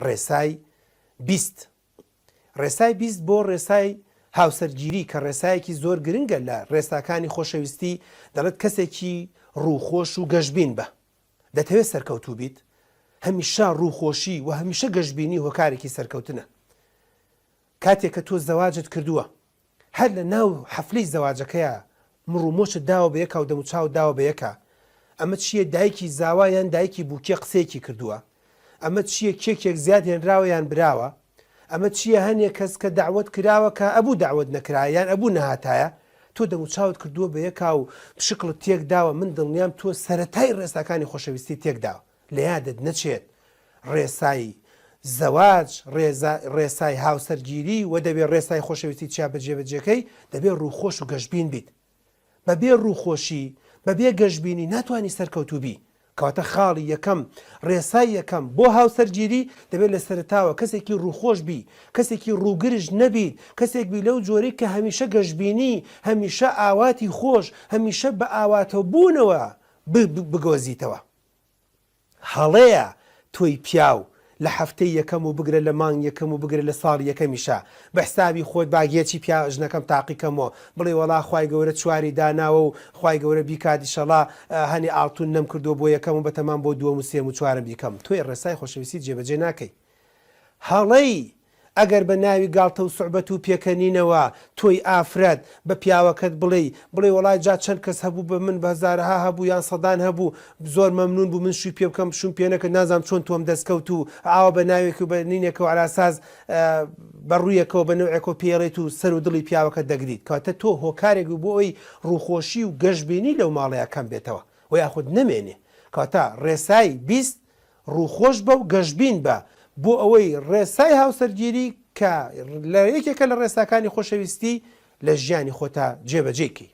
ڕێسای 20 ڕێسای 20 بۆ ڕێسای هاوسەرگیری کە ڕێسایەکی زۆر گرنگە لە ڕێساکانی خۆشەویستی دەڵێت کەسێکی ڕووخۆش و گەشبین بە. دەتەوێت سەرکەوتوو بیت؟ هەمیشە ڕووخۆشی و هەمیشە گەشبینی هۆکارێکی سەرکەوتنە. کاتێک کە تۆ زەواجت کردووە هەر لە ناو حەفلەی زەواجەکەیا مڕ و مۆچت داوە بە یەکا و دەموچاوت داوە بە یەکا ئەمە چییە دایکی زاوا یان دایکی بووکێ قسەیەکی کردووە ئەمە چییە کێکێک زیاد هێنراوە یان براوە ئەمە چییە هەنێ کەس کە دەعوەت کراوە کە ئەبوو دەعوەت نەکرایە یان ئەبوو نەهاتایە تۆ دەموچاوت کردووە بە یەکا و شکڵت تێک داوە من دڵنیام تۆ سەرەتای ڕێساکانی خۆشەویستی تێک داوە لە یادت نەچێت ڕێسای زەواج ڕێزا ڕێسای هاوسەرگیری و دەبێ ڕێسای خۆشەویستی چیا بە جێبەجێکەی دەبێ ڕووخۆش و گەشبین بیت بەبێ ڕووخۆشی بەبێ گەشبینی ناتوانی سەرکەوتوو بی کەواتە خاڵی یەکەم ڕێسای یەکەم بۆ هاوسەرگیری دەبێت لە سەرەتاوە کەسێکی ڕووخۆش بی کەسێکی ڕووگرژ نەبیت کەسێک بی لەو جۆرەی کە هەمیشە گەشبینی هەمیشە ئاواتی خۆش هەمیشە بە ئاواتەبوونەوە بگۆزیتەوە. هەڵەیە تۆی پیاو لە هەفتەی یەکەم و بگرە لە مانگ یەکەم و بگرە لە ساڵی یەکەمیشا بە حسابی خۆت باگێچی پیا ژنەکەم تاقی کەمۆ بڵێ وەڵا خوای گەورە چواری داناوە و خوای گەورە بیکات ئیشەڵا هەنێ ئاڵتون نەم کردوە بۆ یەکەم و بەتەمام بۆ دووەم و سێم و چوارم بیکەم تۆی ڕێسای خۆشەویستی جێبەجێ ناکەی هەڵەی ئەگەر بە ناوی گاڵتە و سوعبەت و پێکەنینەوە تۆی ئافرەت بە پیاوەکەت بڵێی، بڵێی وەڵای جا چەند کەس هەبوو بە من بە هەزارەها هەبوو یان سەدان هەبوو زۆر مەمنوون بوو من شووی پێ بکەم شووم پێ نەکرد نازانم چۆن تۆم دەست کەوت و ئاوا بە ناوێک و بە نینێکەوە عەلاساس بە ڕوویەکەوە بە نەوعێکەوە پێی ئەڵێیت و سەر و دڵی پیاوەکەت دەگریت کەواتە تۆ هۆکارێک بووی بۆ ئەوەی ڕووخۆشی و گەشبینی لەو ماڵەیا کەم بێتەوە و یاخود نەمێنێ کەواتە ڕێسای 20 ڕووخۆش بە و گەشبین بە بۆ ئەوەی ڕێسای هاوسەرگیری کە لە یەکێکە لە ڕێساکانی خۆشەویستی لە ژیانی خۆتا جێبەجێی کەی.